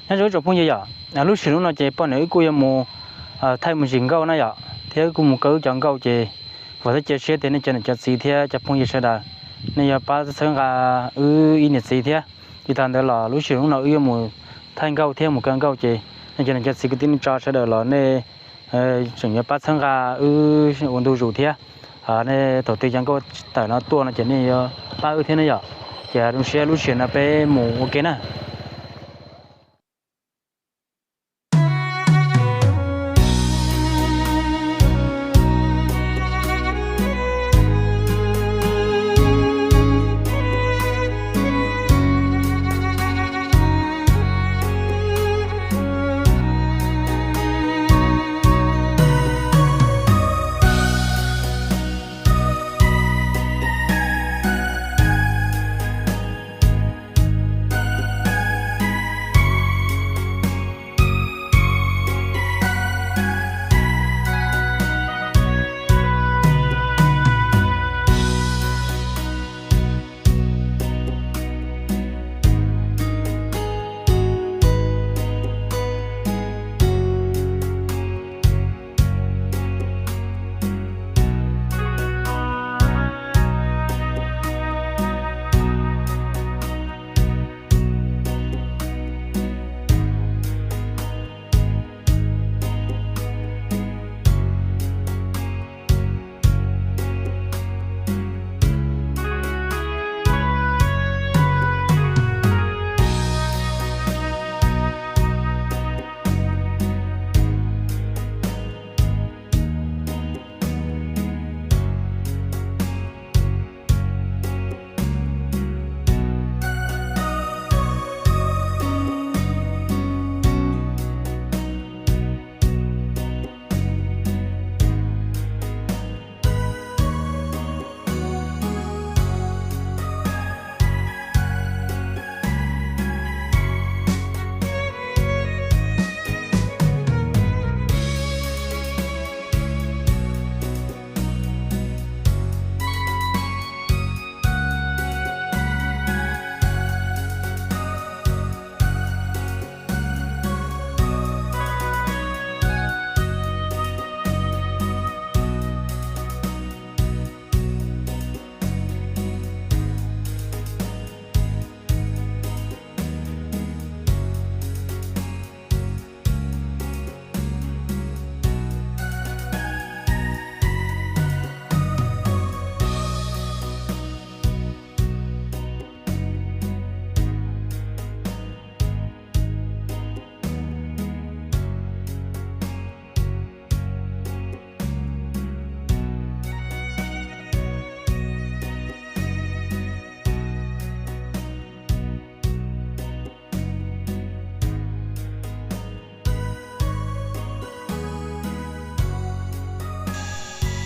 Nyob zoo ib tsoom phooj ywg yom, lub sij hawm hnub no ces poj niam wb kuj yuav mus thaij mus ntsis nkauj na yom, thiab wb kuj mus kaw wb cov nkauj ces vam thiab cia siab tias nej cov niam cov txiv thiab cov phooj ywg sawv daws, nej yuav pab txhawb nqa wb ib niam txiv thiab. Tsis tas ntawd los lub sij hawm hnub no wb yuav mus thaij nkauj thiab mus kaw nkauj ces nej cov niam cov txiv kwv tij neej tsa sawv daws los nej tseem yuav pab txhawb nqa wb ua ntu zus thiab. Nej thaum twg cov nkauj tawm no tuaj no ces nej yuav pab wb thiab na yom. Ces zoo siab lub sij hawm no peb mus ua ke na.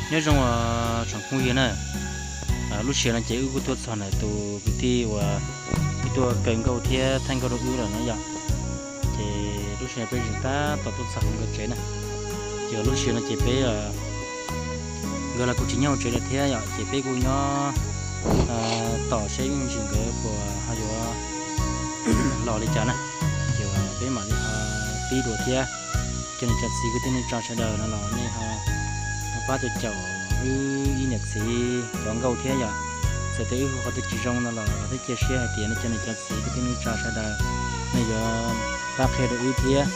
Nyob zoo tsoom phooj ywg na, lub sij hawm no ces wb kuj tuaj txog ntawm tus kwv tij uas wb tuaj kaw nkauj thiab thaij nkauj rau wb lawm na yom. Ces lub sij hawm peb tseem tab tom tuaj txog hauv nkawd tsev na, ces lub sij hawm no ces peb, nkawd los kuj tsis nyob hauv tsev lawm thiab yom, ces peb kuj nyob tos seb me ntsis nkawd puas ho yuav los li cas na. Ces peb mam li ho pib dua thiab. Cov niam cov txiv kwv tij neej tsa sawv daws no los nej ho pab caum caum wb ib niam txiv cov nkauj thiab yom. Txawm tias wb hu qhov twg tsis zoo no los vam thiab cia siab hais tias nej cov niam cov txiv kwv tij neej tsa sawv daws nej yuav pab qhia rau wb thiab.